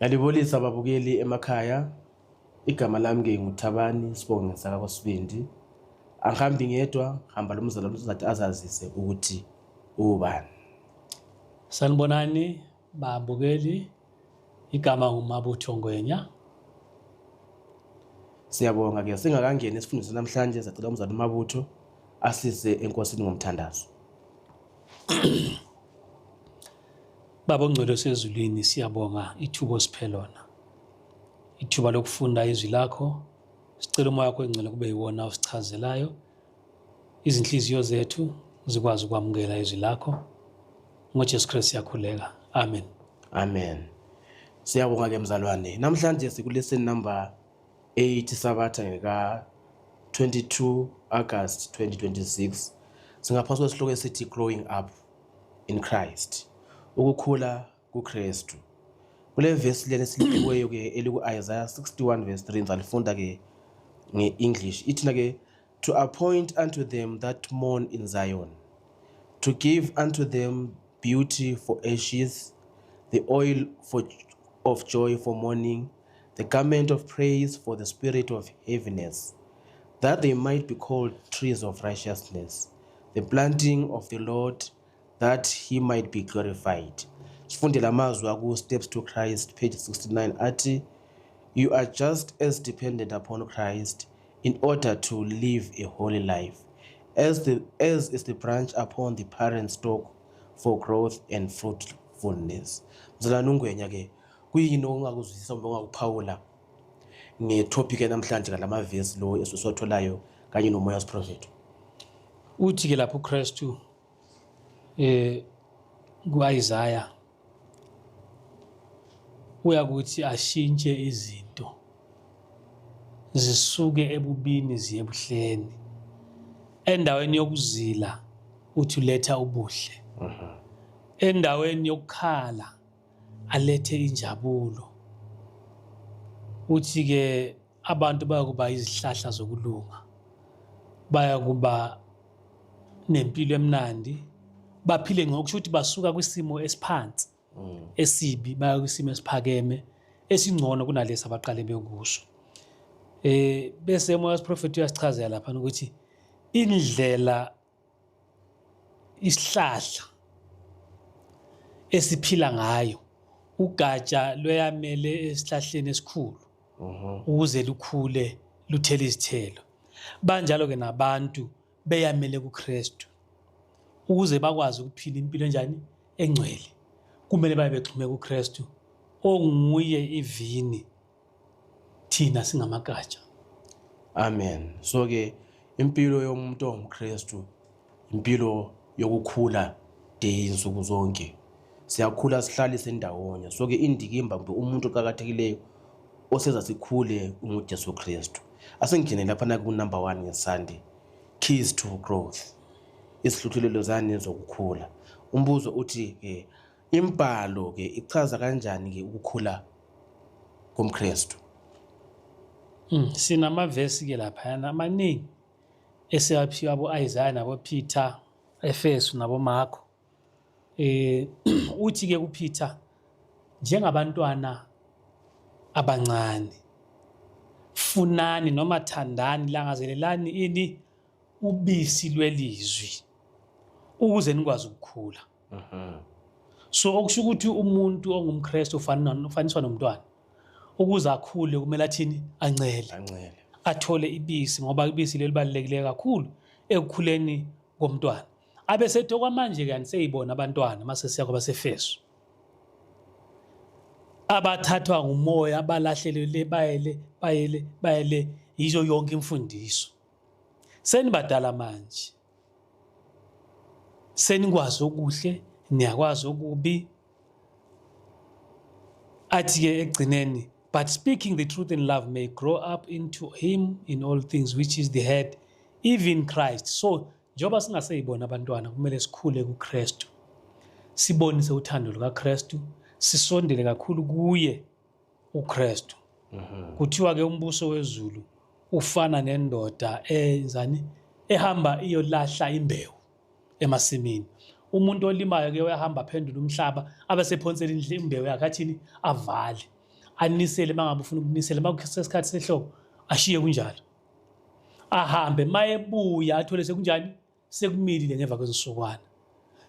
Ngiyalibulisa babukeli emakhaya. Igama lami ke nguThabani Sibonge sakaKwaSibindi. Angihambi ngedwa, ngihamba lomzalwane uzathi azazise ukuthi ubani. Sanibonani babukeli, igama nguMabutho Ngwenya. Siyabonga ke singakangeni esifundweni namhlanje sacela umzalwane uMabutho asise enkosini ngomthandazo. Baba ongcwele osezulwini, siyabonga ithuba osiphe lona. Ithuba lokufunda izwi lakho. Sicela umoya wakho ongcwele kube yiwona osichazelayo. Izinhliziyo zethu zikwazi ukwamukela izwi lakho. NgoJesu Kristu siyakhuleka. Amen. Amen. Siyabonga ke mzalwane. Namhlanje siku lesson number 8 Sabatha ngeka 22 August 2026. Singaphansi kwesihloko esithi Growing Up in Christ. Ukukhula kuKristu. Kule vesi leli esiliphiweyo ke eliku-Isaiah 61 verse 3 ngizalifunda ke nge-English. Ithina ke to appoint unto them that mourn in Zion, to give unto them beauty for ashes, the oil for, of joy for mourning, the garment of praise for the spirit of heaviness, that they might be called trees of righteousness, the planting of the Lord, that he might be glorified. Sifunde lamazwi aku Steps to Christ page 69 athi you are just as dependent upon Christ in order to live a holy life as the as is the branch upon the parent stalk for growth and fruitfulness. Mzalwane uNgwenya ke kuyini okungakuzwisisa kumbe ongakuphawula ngetopic namhlanje ngalamavesi lo esiwatholayo kanye nomoya wesiprofetho? Uthi ke lapho uKristu eh kuIsaya uyakuthi ashintshe izinto zisuke ebubini ziye ebuhleni endaweni yokuzila uthi uletha ubuhle endaweni yokukhala alethe injabulo uthi ke abantu bayakuba izihlahla zokulunga bayakuba nempilo emnandi baphile ngokusho ukuthi basuka kwisimo esiphansi esibi baya kwisimo esiphakeme esingcono kunalesi abaqale bekuso. Bese umoya wesiprofethi uyasichazela lapha ukuthi indlela isihlahla esiphila ngayo ugatsha lweyamele esihlahleni esikhulu ukuze lukhule luthele izithelo. Banjalo ke nabantu beyamele kuKristu ukuze bakwazi ukuphila impilo enjani engcwele kumele babe bexhume kuKristu onguye ivini thina singamagatsha. Amen. So ke impilo yomuntu ongumKristu impilo yokukhula day insuku zonke. Siyakhula sihlalise ndawonye. So ke indikimba kumbe umuntu oqakathekileyo oseza sikhule unguJesu Kristu. Asengene lapha na ku number 1 ngeSunday. Keys to growth. Izihluthulelo zani zokukhula. Umbuzo uthi ke imbhalo ke ichaza kanjani ke ukukhula komKristu? Sinamavesi ke laphayana amaningi esiyaphiwa abo-Isaya nabo-Peter, Efesu nabo-Marko. Uthi ke kuPeter njengabantwana abancane funani noma thandani langazelelani ini ubisi lwelizwi ukuze nikwazi ukukhula. So okusho ukuthi umuntu ongumKristu ufaniswa nomntwana ukuze akhule kumele athini ancele Ancele. athole ibisi ngoba ibisi lelibalulekile kakhulu ekukhuleni komntwana. Abesethi okwamanje ke aniseyibona abantwana mase siya kwabaseFesu abathathwa ngumoya balahlele le bayele bayele bayele yizo yonke imfundiso. Senibadala manje senikwazi okuhle niyakwazi okubi. Athi ke ekugcineni but speaking the truth in love may grow up into him in all things which is the head even Christ. So njengoba singaseyibona abantwana kumele sikhule kuKristu sibonise uthando lukaKristu sisondele kakhulu kuye uKristu. Kuthiwa ke umbuso wezulu ufana nendoda enzani ehamba iyolahla imbewu emasimini. Umuntu olimayo ke uyahamba aphendule umhlaba abe sephonsela imbewu yakhe athini avale. Anisele mangabe ufuna ukunisela, makusesikhathi sehlobo ashiye kunjalo. Ahambe mayebuya athole sekunjani, sekumilile ngemva kwezinsukwana.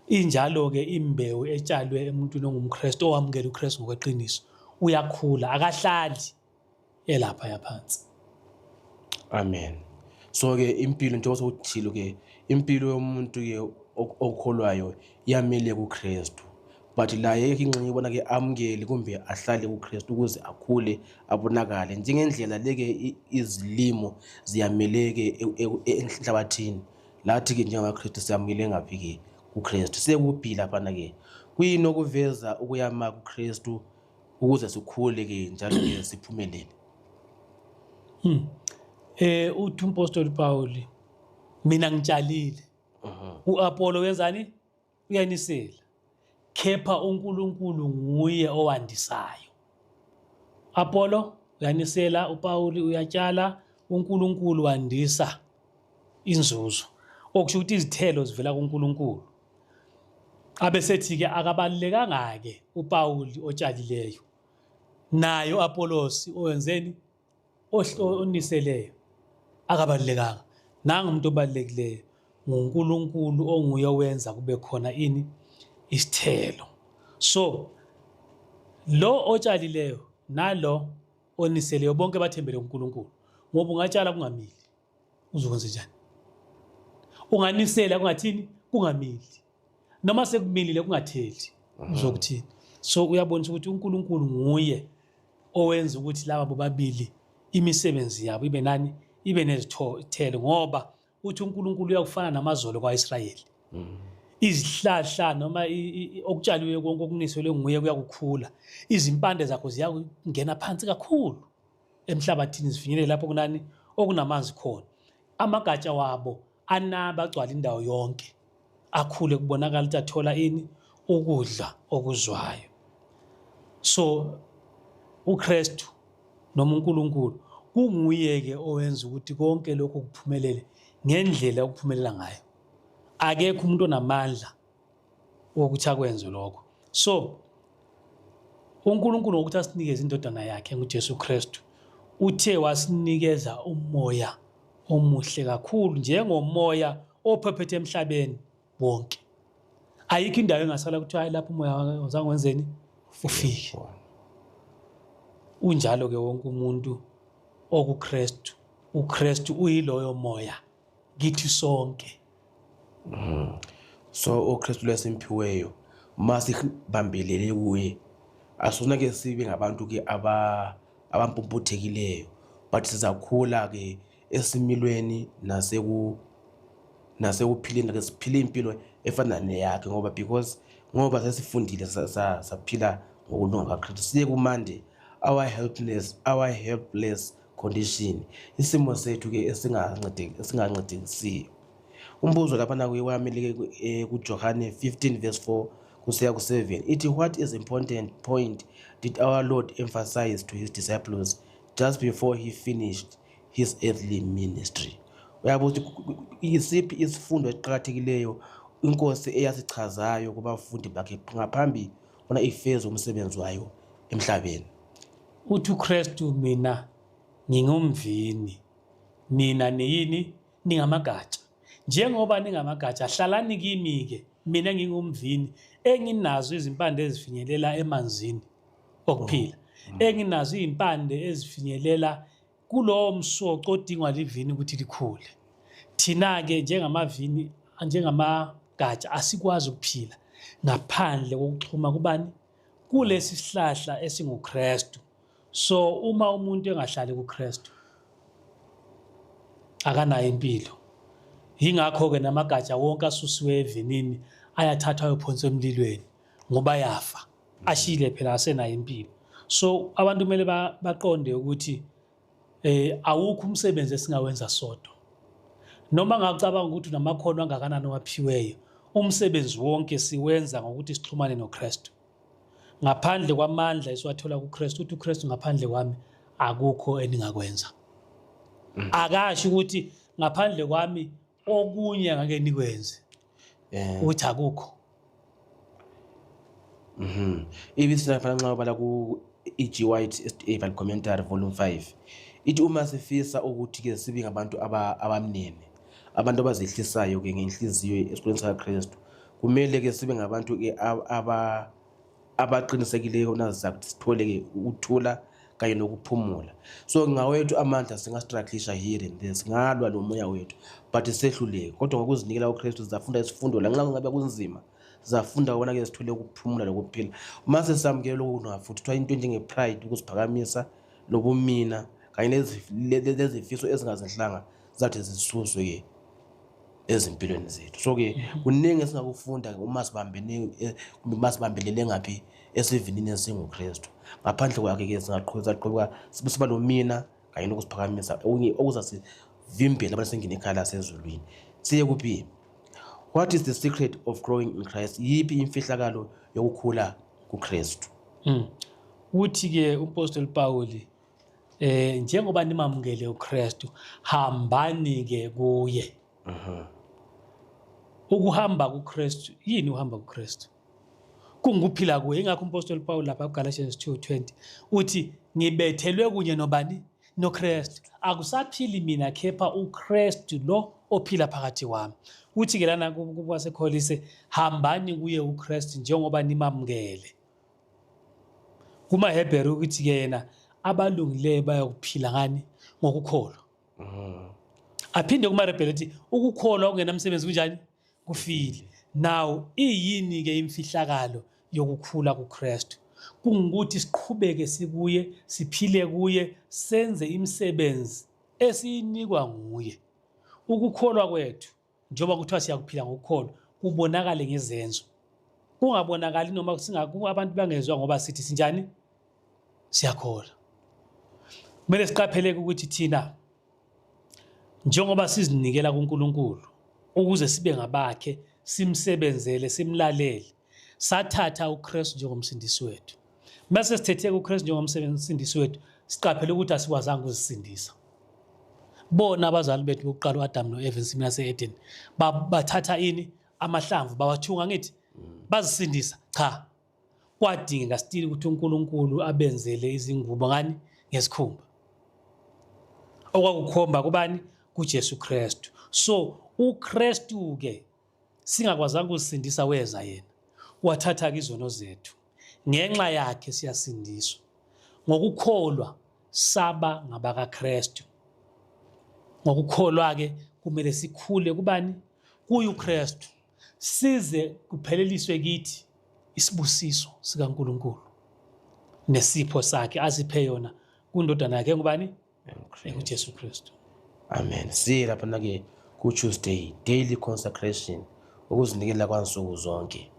Injalo-ke imbewu etshalwe emuntwini ongumKristu owamukela uKristu ngokweqiniso, uyakhula, akahlali elapha yaphansi. Amen. So ke impilo njengoba sewuthilo ke impilo yomuntu ke okholwayo yamele kuKristu. But la yekho ingxenye ibona ke amukele kumbe ahlale kuKristu ukuze akhule abonakale njengendlela leke izilimo ziyameleke enhlabathini. Lathi ke njengamaKristu siyamukele ngaphi ke kuKristu. Sekuphi laphana ke? Kuyini okuveza ukuyama kuKristu ukuze sikhule ke njalo ke siphumelele? Uthi umpostoli Paul, mina ngitshalile. UApollo wenzani? Uyanisela. Kepha uNkulunkulu nguye owandisayo. Apollo uyanisela, uPaul uyatshala, uNkulunkulu wandisa inzuzo. Okusho ukuthi izithelo zivela kuNkulunkulu. Abesethi ke akabalulekanga ke uPaul otshalileyo. Naye uApollos owenzeni? Oniseleyo akabalulekanga. Nanga umuntu obalulekileyo nguNkulunkulu onguye owenza kube khona ini isithelo. So lo otshalileyo nalo oniseleyo bonke bathembele kuNkulunkulu, ngoba ungatshala kungamili uzokwenza njani? Unganisela kungathini? Kungamili. Noma sekumilile kungatheli uzokuthini? So uyabonisa ukuthi uNkulunkulu nguye owenza ukuthi laba bobabili imisebenzi yabo ibe nani, ibe nezithelo, ngoba uthi uNkulunkulu uyakufana namazolo kwaIsrayeli. Izihlahla noma okutshaliwe konke okuniselwe nguye kuyakukhula, izimpande zakho ziyakungena phansi kakhulu emhlabathini, zifinyelele lapho kunani okunamanzi khona. Amagatsha wabo anaba agcwala indawo yonke, akhule kubonakala ukuthi athola ini, ukudla okuzwayo. So uKristu noma uNkulunkulu kunguye ke owenza ukuthi konke lokho kuphumelele ngendlela okuphumelela ngayo. Akekho umuntu onamandla wokuthi akwenze lokho. So uNkulunkulu ngokuthi asinikeze indodana yakhe nguJesu Kristu, uthe wasinikeza umoya omuhle kakhulu njengomoya ophephethe emhlabeni wonke. Ayikho indawo engasala kuthiwa hayi lapho umoya uzange wenzeni ufike. Unjalo ke wonke umuntu okuKristu. uKristu uyiloyo moya kithi sonke. So uKristu lesimphiweyo masibambelele kuye, asona ke sibe ngabantu ke abampumputhekileyo, but sizakhula ke esimilweni nasekuphileni ke siphile impilo efana neyakhe, ngoba because ngoba sesifundile saphila ngokulunga kaKristu. Siye kumande our helpless condition, isimo sethu ke esingancedekisiyo. Umbuzo lapha na kuye wami kuJohane 15 verse 4 kusiya ku-7 ithi, what is important point did our Lord emphasize to his disciples just before he finished his earthly ministry? Uyabuza ukuthi isiphi isifundo esiqakathekileyo inkosi eyasichazayo kubafundi bakhe ngaphambi bona ifeze umsebenzi wayo emhlabeni. Uthi uKristu, mina ngingumvini, nina niyini? Ningamagatsha. Njengoba ningamagatsha, hlalani kimi ke, mina ngingumvini enginazo izimpande ezifinyelela emanzini okuphila, enginazo izimpande ezifinyelela kulowo msoco odingwa livini ukuthi likhule. Thina ke njengamavini, njengamagatsha, asikwazi ukuphila ngaphandle kokuxhuma kubani? Kulesi sihlahla esinguKristu. So uma umuntu engahlali kuKristu akanayo impilo. Yingakho ke namagatsha wonke asusiwe evinini ayathathwa ayophonswa emlilweni, ngoba yafa, ashile phela, asenayo impilo. So abantu kumele baqonde ukuthi awukho umsebenzi esingawenza sodwa. Noma ngacabanga ukuthi unamakhono angakanani owaphiweyo, umsebenzi wonke siwenza ngokuthi sixhumane noKristu. Ngaphandle kwamandla esiwathola kuKristu, uthi uKristu ngaphandle kwami akukho eningakwenza. Akasho ukuthi ngaphandle kwami okunye ngake nikwenze. Uthi akukho. Ibisi lapha nxa ubala ku E.G. White SDA Bible Commentary Volume 5 ithi uma sifisa ukuthi-ke sibe ngabantu abamnene, abantu abazehlisayo-ke ngenhliziyo esikoleni sikaKristu, kumele-ke sibe ngabantu-ke abaqinisekileyo nazizakuthi sithole-ke ukuthula kanye nokuphumula. So ngawethu amandla singastrugglisha here and there, singalwa nomoya wethu but sehluleke, kodwa ngokuzinikela kuKristu sizafunda isifundo la nxa kungabe kunzima, sizafunda ukubona-ke sithole ukuphumula nokuphila. Uma sesamukele lokhu futhi kuthiwa into enjenge-pride, ukuziphakamisa nobumina kanye lezifiso ezingazinhlanga zathi zisuswe-ke ezimpilweni zethu. So-ke kuningi esingakufunda uma sibambene, kumbe uma sibambelele ngaphi esivinini esinguKristu. Ngaphandle kwakhe-ke singaqhubeka siba nomina kanye nokuziphakamisa okuzasivimbela abantu singene ekhaya lasezulwini. Siye kuphi? What is the secret of growing in Christ? Yiphi imfihlakalo yokukhula kuKristu? Uthi-ke uMpostoli Pawuli, njengoba nimamukele uKristu, hambani-ke kuye. Ukuhamba kuKristu, yini uhamba kuKristu? Kungukuphila kuye. Ingakho uMpostoli Paul lapha kuGalatians 2:20 uthi ngibethelwe kunye nobani? NoKristu. Akusaphili mina kepha uKristu lo ophila phakathi kwami. Uthi ke lana kubaseKholise, hambani kuye uKristu njengoba nimamukele. KumaHebheru ukuthi ke yena abalungileyo bayakuphila ngani? Ngokukholwa. Aphinde kumaRebhele ethi ukukholwa okungenamsebenzi kunjani? Kufile. Now iyini ke imfihlakalo yokukhula kuKristu? Kungukuthi siqhubeke sikuye, siphile kuye, senze imisebenzi esiyinikwa nguye. Ukukholwa kwethu njengoba kuthiwa siyakuphila ngokukholwa kubonakale ngezenzo, kungabonakali noma abantu bangezwa ngoba sithi sinjani, siyakholwa. Kumele siqapheleke ukuthi thina njengoba sizinikela kuNkulunkulu ukuze sibe ngabakhe, simsebenzele, simlalele, sathatha uKristu njengomsindisi wethu. Mase sithethe uKristu njengomsindisi wethu, siqaphele ukuthi asikwazanga ukuzisindisa. Bona abazali bethu bokuqala uAdam noEva ensimini yase-Eden bathatha ini? Amahlamvu bawathunga, ngithi bazisindisa. Cha, kwadingeka still ukuthi uNkulunkulu abenzele izingubo ngani? Ngesikhumba, okwakukhomba kubani? KuJesu Kristu. So uKristu ke singakwazanga ukuzisindisa, weza yena wathatha izono zethu, ngenxa yakhe siyasindiswa ngokukholwa, saba ngabakaKristu. Ngokukholwa ke kumele sikhule kubani? Kuye uKristu, size kupheleliswe kithi isibusiso sikaNkulunkulu nesipho sakhe asiphe yona kundodana yakhe ngubani? EnguJesu Kristu. Amen. Siye lapha ke ku Tuesday, daily consecration, ukuzinikela kwansuku zonke.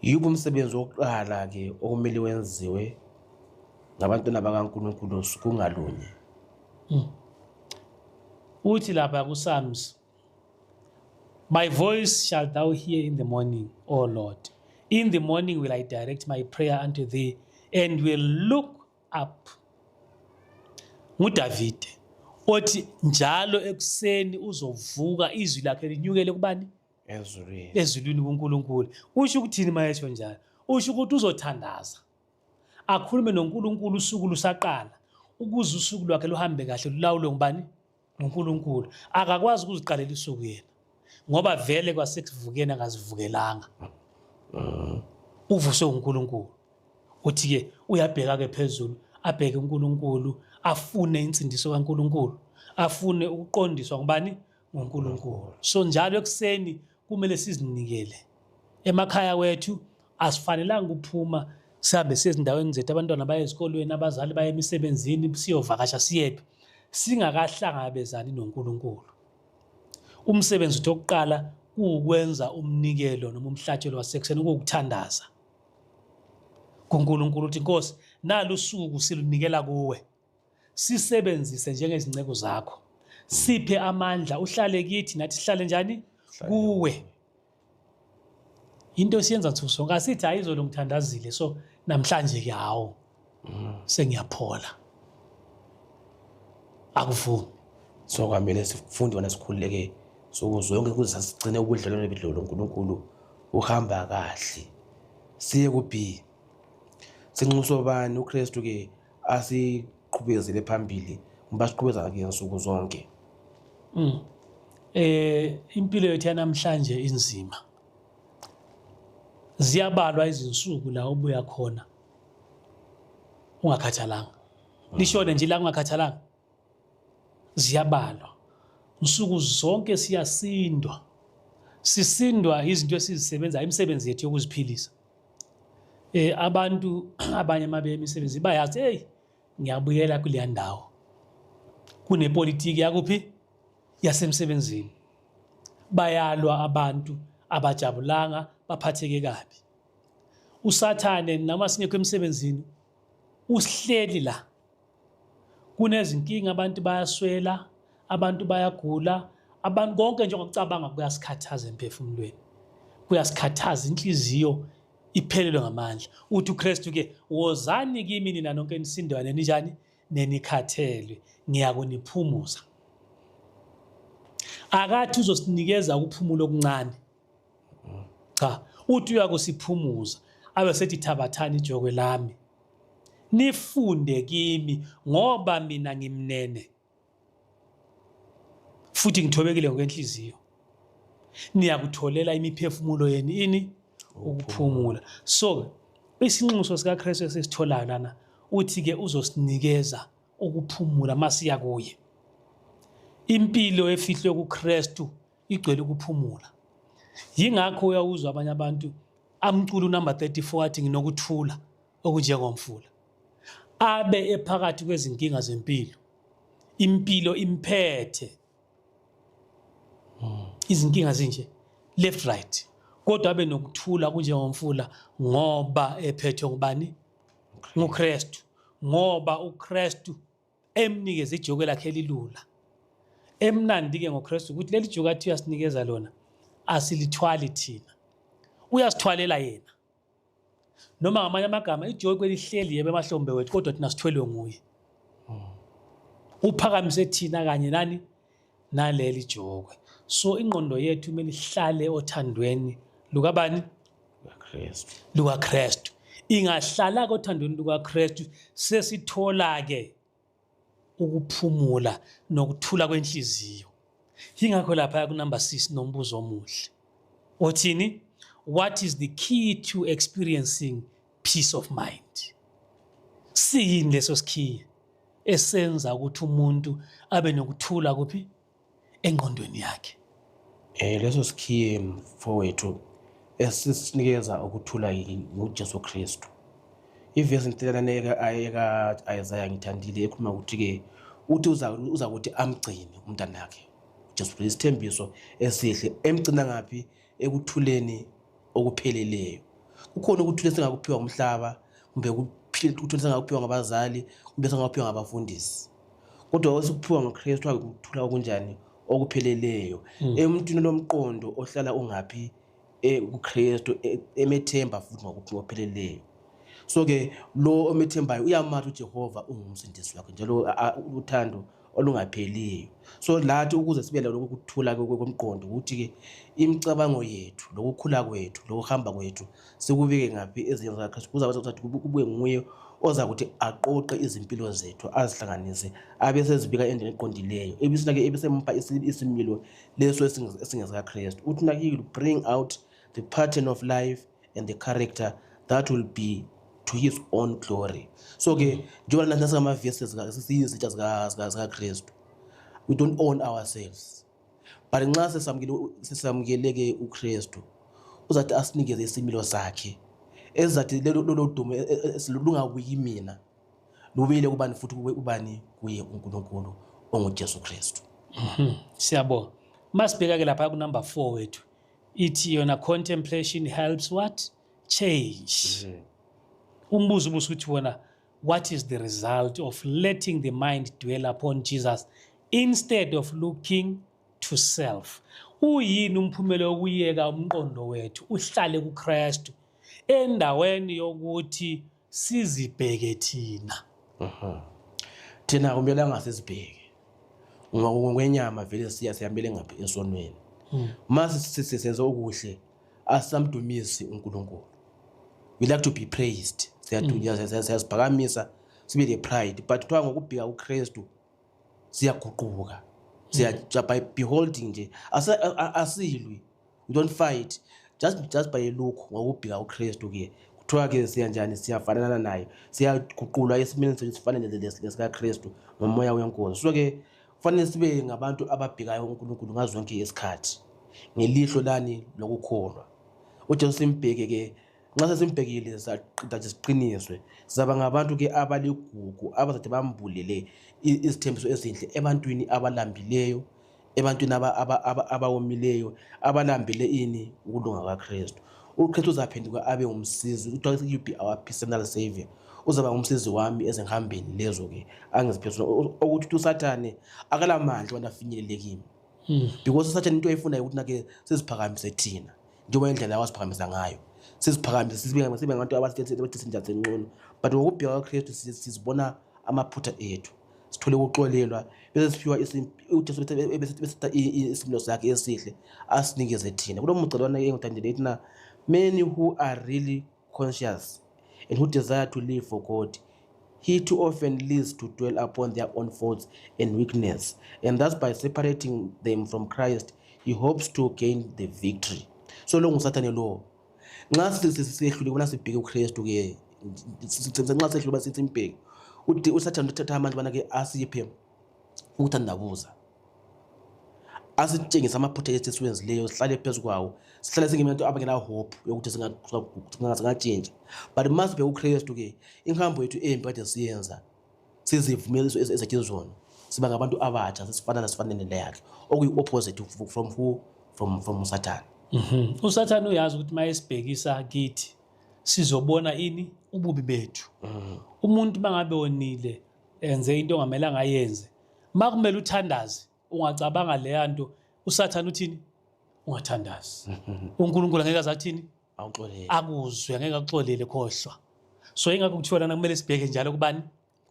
Yiphi umsebenzi wokuqala ke okumele wenziwe ngabantwana bakaNkulunkulu usuku ngalunye? Uthi lapha ku Psalms, "My voice shall thou hear in the morning, O Lord. In the morning will I direct my prayer unto thee and will look up." NguDavide othi njalo ekuseni uzovuka, izwi lakhe linyukele kubani? Ezulwini. Ezulwini kuNkulunkulu. Usho ukuthini mayesho njalo? Usho ukuthi uzothandaza, akhulume noNkulunkulu usuku lusaqala, ukuze usuku lwakhe luhambe kahle, lulawulwe ngubani? NguNkulunkulu. Akakwazi ukuziqalela usuku yena, ngoba vele kwasekuvukeni akazivukelanga, uvuswe uNkulunkulu. Uthi ke uyabheka ke phezulu, abheke uNkulunkulu, afune insindiso kaNkulunkulu, afune ukuqondiswa ngubani? NguNkulunkulu. So njalo ekuseni kumele sizinikele. Emakhaya wethu asifanelanga ukuphuma sihambe siye ezindaweni zethu, abantwana baye ezikolweni, abazali baye emisebenzini, siyovakasha siyephi, singakahlangabezani noNkulunkulu. Umsebenzi wethu wokuqala kuwukwenza umnikelo noma umhlatshelo wasekuseni, kuwukuthandaza kuNkulunkulu uthi, Nkosi, nalu usuku silunikela kuwe, sisebenzise njengezinceku zakho, siphe amandla, uhlale kithi, nathi sihlale njani? Kuwe. Into esiyenza nsuku sonke, asithi hayi izolo ngithandazile, so namhlanje ke hawo sengiyaphola. Akuvumi. So kwamele sifunde wona, sikhululeke suku zonke ukuze sigcine ubudlelwano bethu noNkulunkulu uhamba kahle. Siye ku B. Sinxuso bani uKristu ke asiqhubezele phambili ngoba siqhubeza ke nsuku zonke? Impilo yethu yanamhlanje inzima. Ziyabalwa izinsuku la ubuya khona ungakhathalanga. Lishone nje la ungakhathalanga. Ziyabalwa. Nsuku zonke siyasindwa. Sisindwa izinto esizisebenzayo, imisebenzi yethu yokuziphilisa. Abantu abanye mabe imisebenzi bayazi, hey, ngiyabuyela kuleya ndawo. Kunepolitiki yakuphi? Yasemsebenzini. Bayalwa abantu, abajabulanga, baphatheke kabi. USathane noma singekho emsebenzini usihleli la. Kunezinkinga, abantu bayaswela, abantu bayagula, abantu konke nje ngokucabanga kuyasikhathaza emphefumulweni. Kuyasikhathaza, inhliziyo iphelelwe ngamandla. Uthi uKristu ke, wozani kimi nina nonke enisindwayo ninjani nenikhathelwe, ngiyakuniphumuza. Akathi uzosinikeza ukuphumula okuncane. Cha, uthi uyakusiphumuza, abe sethi thabathani ijokwe lami, nifunde kimi, ngoba mina ngimnene futhi ngithobekile ngokwenhliziyo, niyakutholela imiphefumulo yenu ini ukuphumula. So isinxuso sikaKristu esisitholayo lana, uthi ke uzosinikeza ukuphumula masiya kuye. Impilo efihlwe kuKristu igcwele ukuphumula. Yingakho uyawuzwa abanye abantu amcula unumber 34 athi nginokuthula okunjengomfula, abe ephakathi kwezinkinga zempilo, impilo imphethe, izinkinga zinje left right, kodwa abe nokuthula kunjengomfula ngoba ephethwe ngubani? NguKristu. Ngoba uKristu emnikeze ijoko lakhe elilula. Emnandi-ke ngoKristu ukuthi leli joko athi uyasinikeza lona asilithwali thina, uyasithwalela yena. Noma ngamanye amagama, ijoko elihleli yebo emahlombe wethu, kodwa thina sithwelwe nguye. Uphakamise thina kanye nani naleli jokwe. So ingqondo yethu kumele ihlale othandweni lukabani? LukaKristu. LukaKristu. Ingahlala kothandweni lukaKristu, sesithola ke ukuphumula nokuthula kwenhliziyo. Yingakho lapha ku number 6 nombuzo omuhle othini? What is the key to experiencing peace of mind? Siyini leso sikhiye esenza ukuthi umuntu abe nokuthula kuphi? Engqondweni yakhe. Leso sikhiye, mfowethu, esisinikeza ukuthula nguJesu Kristu. Ivesi ngithelana eka Isaiah ngithandile ekhuluma ukuthi ke uthi uza kuthi amgcine umntanakhe uJesu Kristu, isithembiso esihle, emgcina ngaphi? Ekuthuleni okupheleleyo. Kukhona ukuthula esingakuphiwa umhlaba, kumbe ukuthula esingakuphiwa ngabazali, kumbe esingakuphiwa ngabafundisi, kodwa esikuphiwa ngoKristu ukuthula okunjani? Okupheleleyo emuntwini lomqondo ohlala ungaphi? KuKristu, emethemba futhi ngokupheleleyo. So ke lo omethembayo uyamathi uJehova ungumsindisi wakhe, njalo uthando olungapheliyo. So lathi ukuze sibe lokhu kuthula komqondo, ukuthi ke imicabango yethu, lokukhula kwethu, lokuhamba kwethu sikubeke ngaphi? Ezinye zikaKristu, kuzabe ukuthi kube nguye oza kuthi aqoqe izimpilo zethu, azihlanganise, abe sezibika endleleni eqondileyo, ebisina-ke ebesemupha isimilo leso esingezikaKristu. Uthi na he will bring out the pattern of life and the character that will be to his own glory. So ke njengoba nathi singamavesi, siyizitsha zikaKristu, we don't own ourselves, but nxa sesamukele-ke uKristu, uzathi asinikeze isimilo sakhe ezizathi lolo dumo lungabuyi mina, lubuyele kubani futhi? Kube ubani? Kuye uNkulunkulu onguJesu Kristu. Siyabonga. Masibheka ke lapha ku number 4 wethu, ithi yona contemplation helps what? Change. Umbuzo ubusuthi wona, what is the result of letting the mind dwell upon Jesus instead of looking to self? Uyini umphumela wokuyeka umqondo wethu uhlale kuKristu endaweni yokuthi sizibheke thina? Thina akumelanga sizibheke ngoba ngokwenyama vele siya siyambele ngaphi? Esonweni. Mase sisenza okuhle, asamdumisi uNkulunkulu. We like to be praised. Siyathunya, siyaziphakamisa, sibe le pride, but kuthiwa ngokubheka uKristu siyaguquka, siya by beholding nje, asilwi, we don't fight, just by a look. Ngokubheka uKristu ke kuthiwa ke siyanjani? Siyafanana naye, siyaguqulwa esimeni sethu sifane lesikaKristu ngomoya wenkosi. So ke kufanele sibe ngabantu ababhekayo uNkulunkulu ngazo zonke isikhathi ngelihlo lani lokukholwa. UJesu simbheke ke, nxa sesimbhekile saqeda siqiniswe, sizaba ngabantu ke abaligugu abazathi bambulele izithembiso ezinhle ebantwini abalambileyo, ebantwini abawomileyo, abalambele ini? Ukulunga kaKristu. UKristu uzaphenduka abe ngumsizi, kuthiwa you be our personal savior. Uzaba ngumsizi wami ezingihambeni lezo ke angiziphezulu, okuthi uSathane akalamandla abantu afinyelele kimi, because uSathane into ayifunayo ukuthi nake siziphakamise thina njengoba indlela wasiphakamisa ngayo, siziphakamise sibe ngabantu abathi senqono. But ngokubheka kaKristu sizibona amaphutha ethu, sithole ukuxolelwa, bese siphiwa uJesu, bese isimilo sakhe esihle asinikeze thina. Kulo mugcelwana engithandile ethi na many who are really conscious and who desire to live for God, he too often leads to dwell upon their own faults and weakness, and thus by separating them from Christ he hopes to gain the victory. So lo nguSathane lo. Nxa sisehlule kubona sibheke uKristu ke, nxa sehlule basithi simbheke, uthi uSathane uthatha amandla bana ke asiphe ukuthandabuza, asitshengise amaphutha ethu esiwenzileyo, sihlale phezu kwawo, sihlale singebantu abangela hope yokuthi singatshintsha. But uma sibheke uKristu ke, inhambo yethu embi kade siyenza sizivumele ezethu zona, siba ngabantu abatsha, sesifana sifane neleyakhe, okuyi-opposite from who? From uSathane. USathane uyazi ukuthi mayesibhekisa kithi sizobona ini? Ububi bethu. Umuntu mangabe wonile, enze into ongamelanga ayenze, makumele uthandaze, ungacabanga leya nto, uSathane uthini? Ungathandazi, uNkulunkulu angeke azathini? Awuxolele. Akuzwe, angeke akuxolele, khohlwa. So ingakho kuthiwa lana kumele sibheke njalo kubani?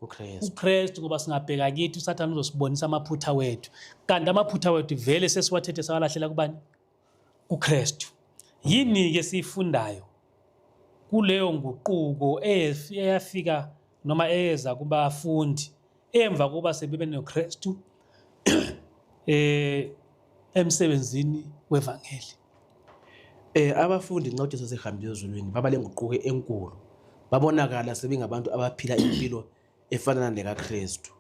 KuKristu. UKristu, ngoba singabheka kithi, uSathane uzosibonisa amaphutha wethu, kanti amaphutha wethu vele sesiwathethe sawalahlela kubani? KuKristu. Yini ke siyifundayo kuleyo nguquko eyafika noma eyeza kubafundi emva kokuba sebebe noKristu emsebenzini wevangeli? Abafundi nxa uJesu sehambile ezulwini baba lenguquko enkulu, babonakala sebengabantu abaphila impilo efanana nekaKristu.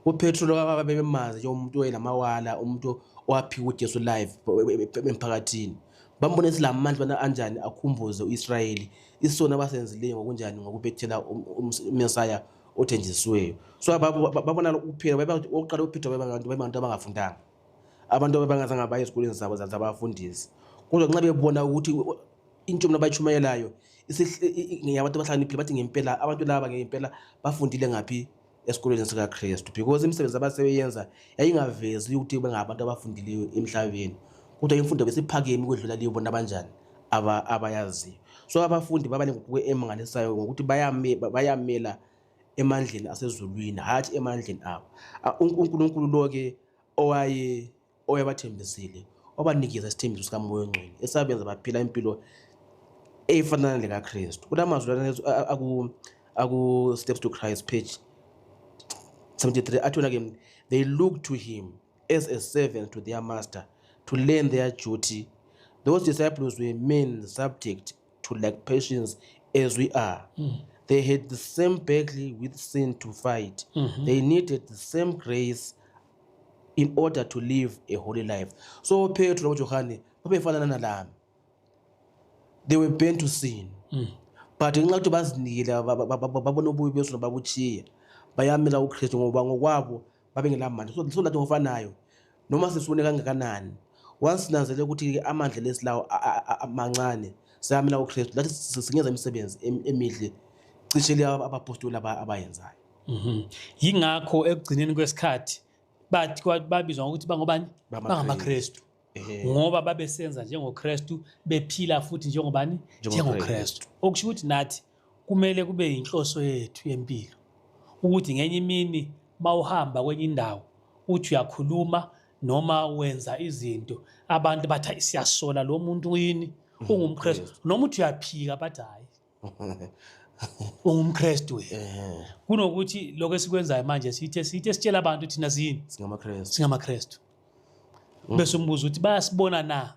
UPetro lo ababemazi njengomuntu oyenamawala, umuntu owaphika uJesu live emphakathini, bambona esilamandla bana anjani akhumbuze uIsrayeli isono abasenzileyo ngokunjani ngokubethela uMesaya othenjisiweyo. So babona ukuphila oqala uPetro bebantu abangafundanga, abantu abangazange baye ezikolweni zabo zabafundisi, kodwa nxa bebona ukuthi intshumo abayichumayelayo ngeyabantu abahlakaniphile, bathi ngempela abantu laba ngempela bafundile ngaphi? Esikolweni sikaKristu, because imisebenzi abasebeyenza yayingavezi ukuthi bengabantu abafundileyo emhlabeni, kodwa imfundo besiphakeme ukwedlula leyo bona abanjani abayaziyo. So abafundi baba lenguquko emangalisayo ngokuthi bayamela emandleni asezulwini, hatshi emandleni abo. UNkulunkulu lo ke owaye oyabathembisile wabanikeza isithembiso sikaMoya oNgcwele esabenza baphila impilo efanana lekaKristu. Kulamazwi lana aku Steps to Christ page 73 athi wona ke, "They look to him as a servant to their master to learn their duty. Those disciples were men subject to like passions as we are. They had the same battle with sin to fight. They needed the same grace in order to live a holy life." So Petro noJohane babefanana nalami, they were bent to sin, but ngenxa yokuthi bazinikele, babona ububi besono, babutshiya, bayamela uKristu, ngoba ngokwabo babengelamandla. So lathi ngofanayo, noma sisibone kangakanani, once sinanzelele ukuthi amandla lesilawo mancane, siyamela uKristu, lathi singenza imisebenzi emihle cishe le abapostoli abayenzayo. Yingakho ekugcineni kwesikhathi bathi babizwa ngokuthi bangobani? BangamaKristu. Ngoba babesenza njengoKristu, bephila futhi njengobani? NjengoKristu. Okusho ukuthi nathi kumele kube inhloso yethu yempilo ukuthi ngenye imini mawuhamba kwenye indawo, uthi uyakhuluma noma wenza izinto, abantu bathi, "Hayi, siyasola lo muntu yini ungumKristu," noma uthi uyaphika, bathi hayi. UngumKristu wena. Kunokuthi lokho esikwenzayo manje sithe sithe sitshela abantu thina siyini? SingamaKristu. SingamaKristu. Bese umbuzo ukuthi bayasibona na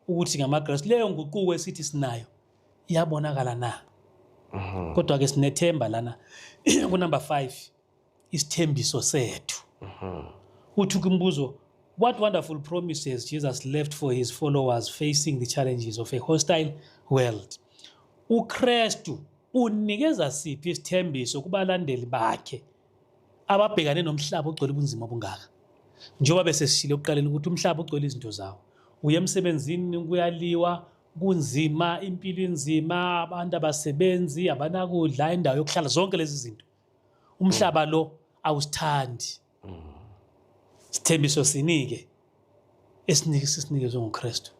ukuthi ngamaKristu? Leyo nguquko esithi sinayo iyabonakala na? Kodwa ke sinethemba lana ku number 5, isithembiso sethu. Uthi kumbuzo, what wonderful promises Jesus left for his followers facing the challenges of a hostile world? UKristu unikeza siphi isithembiso kubalandeli bakhe ababhekane nomhlaba ogcwele ubunzima obungaka? Njengoba besesishilo ekuqaleni ukuthi umhlaba ugcwele izinto zawo, uye emsebenzini kuyaliwa, kunzima, impilo inzima, abantu abasebenzi, abanakudla, indawo yokuhlala, zonke lezi zinto, umhlaba lo awusithandi. Sithembiso sinike esinike sisinikezwe nguKristu?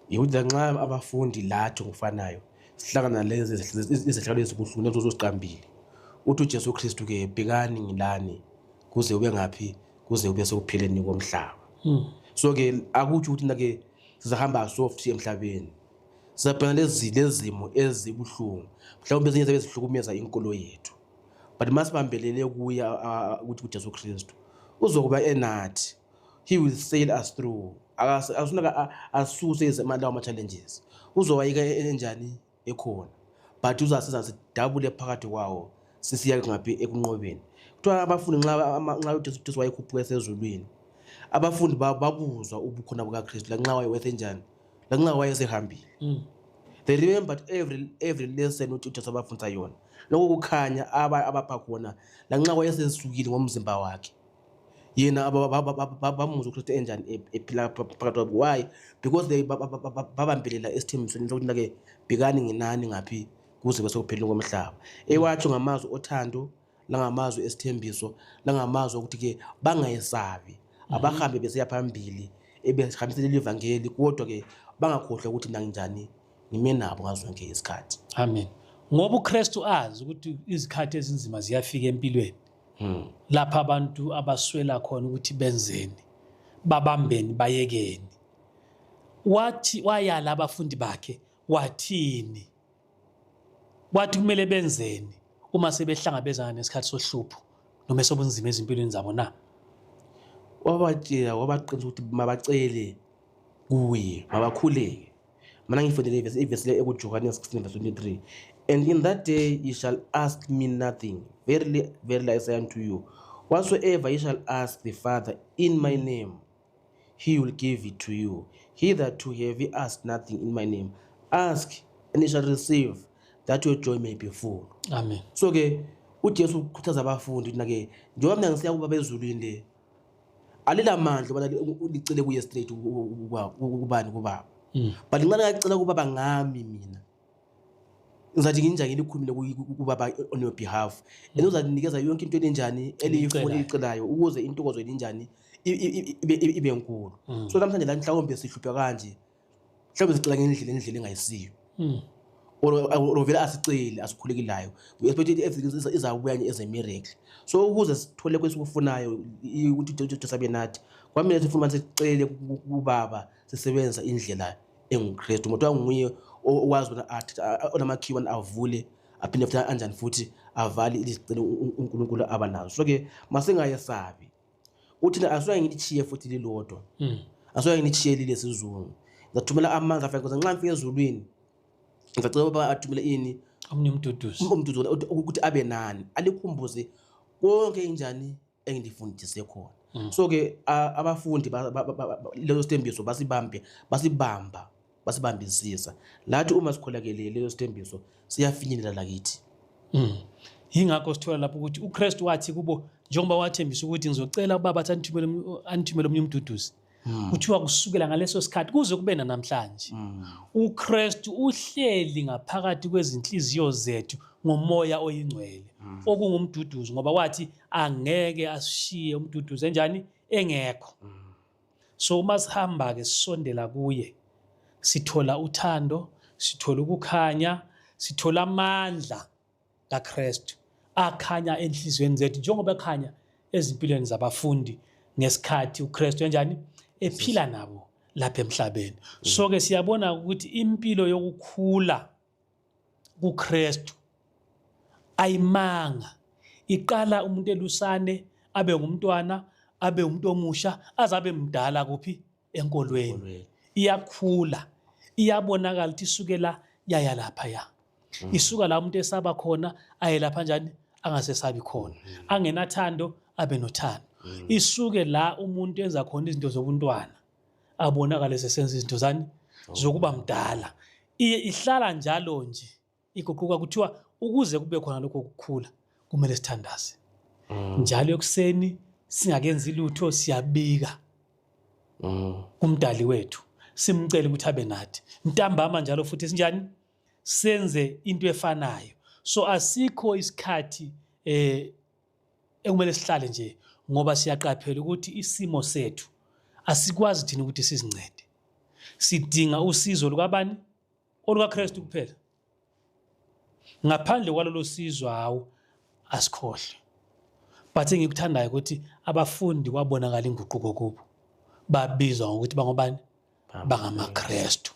Yikuthi nxa abafundi lathi ngokufanayo sihlangana nalezi izehlakalo ezibuhlungu lezo oziqambile, uthi uJesu Kristu ke, bhekani ngilani kuze ube ngaphi, kuze ube sekupheleni komhlaba. So ke akutsho ukuthi na-ke sizahamba soft emhlabeni, sizabhekana lezi lezimo ezibuhlungu, mhlawumbe ezinye zabe zihlukumeza inkolo yethu, but masibambelele kuye, ukuthi uJesu Kristu uzokuba enathi. He will sail us through. Asunaka asuse lawo ma-challenges, uzowayeka enjani ekhona, but uzasiza sidabule phakathi kwawo sisiya ngaphi, ekunqobeni. Kuthiwa abafundi nxa uJesu Kristu wayekhuphuka esezulwini, abafundi babuzwa ubukhona bukaKristu lanxa wayesenjani, lanxa wayesehambile. They remembered every lesson ukuthi uJesu abafundisa yona, lokho kukhanya abapha khona lanxa wayesesukile ngomzimba wakhe yena. Bamuzwa uKristu enjani, ephila phakathi kwabo. Why? Because they babambelela esithembisweni sokuthi nake, bhekani nginani ngaphi, kuze bese kupheleni komhlaba. Ewatsho ngamazwi othando, langamazwi esithembiso, langamazwi okuthi-ke bangayesabi, abahambe besiya phambili ebehambisela ivangeli, kodwa-ke bangakhohlwa ukuthi nanginjani, ngime nabo ngazo zonke isikhathi. Amen. Ngoba uKristu azi ukuthi izikhathi ezinzima ziyafika empilweni lapha abantu abaswela khona ukuthi benzeni, babambeni, bayekeni, wathi wayala abafundi bakhe wathini? Wathi kumele benzeni uma sebehlangabezana nesikhathi sohlupho noma esobunzima ezimpilweni zabo na? Wabatshela, wabaqinisa ukuthi mabacele kuye, mabakhuleke. Mana ngifundele ivesi le ekuJohane 16 verse 23: "And in that day ye shall ask me nothing. Verily, verily, I say unto you, whatsoever ye shall ask the Father in my name, he will give it to you. Hitherto have ye asked nothing in my name. Ask and ye shall receive, that your joy may be full." Amen. So ke uJesu ukhuthaza abafundi ukuthi nake, njengoba mina ngisiya kuBaba ezulwini, le alilamandla ubana licele kuye straight kubani, kuBaba, but nxa ngacela kuBaba ngami mina, ngizathi nginjani, ngilikhulumile kuBaba on your behalf, and uzalinikeza yonke into elinjani eliyifuna, Eliyicelayo. eliyicelayo, ukuze intokozo elinjani ibe nkulu. So namhlanje la mhlawumbe sihlupha kanje, mhlawumbe sicela ngendlela indlela engayisiyo, or vele asiceli, asikhulekelayo, we expect ukuthi everything izabuya nje as a miracle. So ukuze sithole kwesikufunayo, ukuthi uJesu abe nathi, kwamele sifune manje sicele kuBaba sisebenzisa indlela enguKristu, ngoba nguye okwazi ukuthi onamakhiwa avule aphinde futhi anjani futhi avale izicelo uNkulunkulu abanazo. So ke masingayesabi, uthi asuke ngilichiye futhi lilodwa, asuke ngilichiye lilesizungu, ngizathumela amandla afike, nxa ngifika ezulwini ngizacela uBaba athumele ini? Omnye umduduzi. Umduduzi, ukuthi abe nani, alikhumbuze konke injani engilifundise khona. So ke abafundi leso sithembiso basibambe, basibamba, basibambisisa. Lathi uma sikholakele leso sithembiso siyafinyelela lakithi. Yingakho sithola lapho ukuthi uKristu wathi kubo, njengoba wathembisa ukuthi ngizocela uBaba athi anithumele omunye umduduzi. Kuthiwa kusukela ngaleso sikhathi kuze kube namhlanje, uKristu uhleli ngaphakathi kwezinhliziyo zethu ngoMoya oyiNgcwele, okungumduduzi, ngoba wathi angeke asishiye umduduzi enjani, engekho. So uma sihamba ke sisondela kuye, sithola uthando, sithola ukukhanya, sithola amandla kaKristu akhanya enhliziyweni zethu, njengoba ekhanya ezimpilweni zabafundi ngesikhathi uKristu enjani, ephila nabo lapha emhlabeni. So ke siyabona ukuthi impilo yokukhula kuKristu. Ayimanga. Iqala umuntu elusane abe ngumntwana, abe umuntu omusha, aze abe mdala kuphi? Enkolweni. Enkolweni. Iyakhula. Iyabonakala ukuthi isuke la yaya lapha ya. Isuka la umuntu esaba khona aye lapha njani angasesabi khona. Angenathando abe nothando. Isuke la umuntu enza khona izinto zobuntwana abonakale sesenza izinto zani zokuba mdala. Iye ihlala njalo nje iguquka kuthiwa ukuze kube khona lokho kukhula kumele sithandaze. Njalo ekuseni singakenzi lutho siyabika kumdali wethu simcele ukuthi abe nathi. Ntambama njalo futhi sinjani senze into efanayo. So asikho isikhathi ekumele sihlale nje ngoba siyaqaphela ukuthi isimo sethu asikwazi thina ukuthi sizincede. Sidinga usizo lukabani? OlukaKristu kuphela. Ngaphandle kwalolo sizo hawu asikhohle. But engikuthandayo ukuthi abafundi kwabonakala inguquko kubo. Babizwa ngokuthi bangobani? BangamaKristu.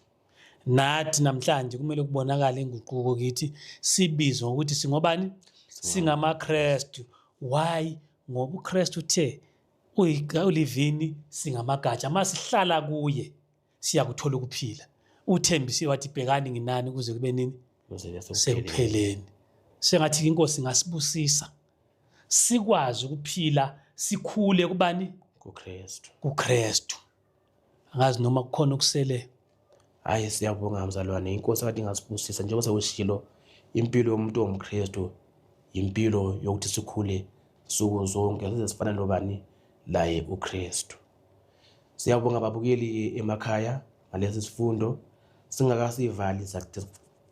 Nathi namhlanje kumele kubonakale inguquko kithi sibizwe ngokuthi singobani? SingamaKristu. Why? Ngoba uKristu uthe ulivini singamagatsha. Masihlala kuye siyakuthola ukuphila. Uthembisiwe wathi bhekani nginani kuze kube nini? Sekupheleni. Sengathi inkosi ingasibusisa sikwazi ukuphila sikhule kubani? KuKristu. KuKristu. Angazi noma kukhona okusele. Hayi siyabonga mzalwane, inkosi kade ingasibusisa njengoba sewushilo impilo yomuntu ongumKristu impilo yokuthi sikhule nsuku zonke size sifane nobani laye uKristu. Siyabonga babukeli emakhaya ngalesi sifundo singakasivali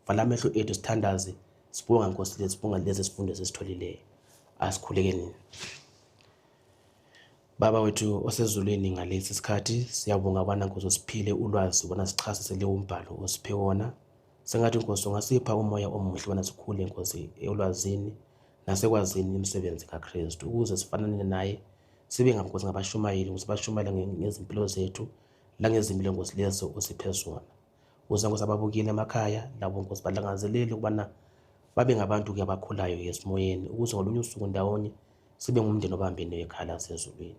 vala amehlo ethu sithandaze sibonga Nkosi lethu sibonga lesi sifundo esisitholileyo. Asikhulekeni. Baba wethu osezulwini ngalesi sikhathi siyabonga ubana Nkosi usiphile ulwazi ubana sichasisele umbhalo osiphe wona. Sengathi Nkosi ungasipha umoya omuhle ubana sikhule Nkosi elwazini nasekwazini imisebenzi kaKristu ukuze sifanane naye sibe Nkosi ngabashumayeli Nkosi bashumayele ngezimpilo zethu langezimilo Nkosi lezo osiphe zona. Ukuze Nkosi ababukile emakhaya labo Nkosi balangazelele ukubana babe ngabantu-ke abakhulayo esimoyeni ukuze ngolunye usuku ndawonye sibe ngumndeni obambeneyo ekhaya lasezulwini.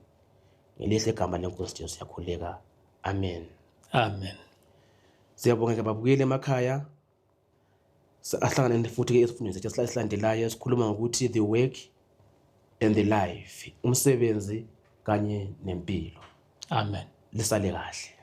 Ngelihle igama lenkosi Jesu siyakhuleka. Amen. Amen. Siyabonga ke babukeli emakhaya. Ahlangane futhi ke esifundweni sethu esilandelayo esikhuluma ngokuthi the work and the life, umsebenzi kanye nempilo. Amen. Lisale kahle.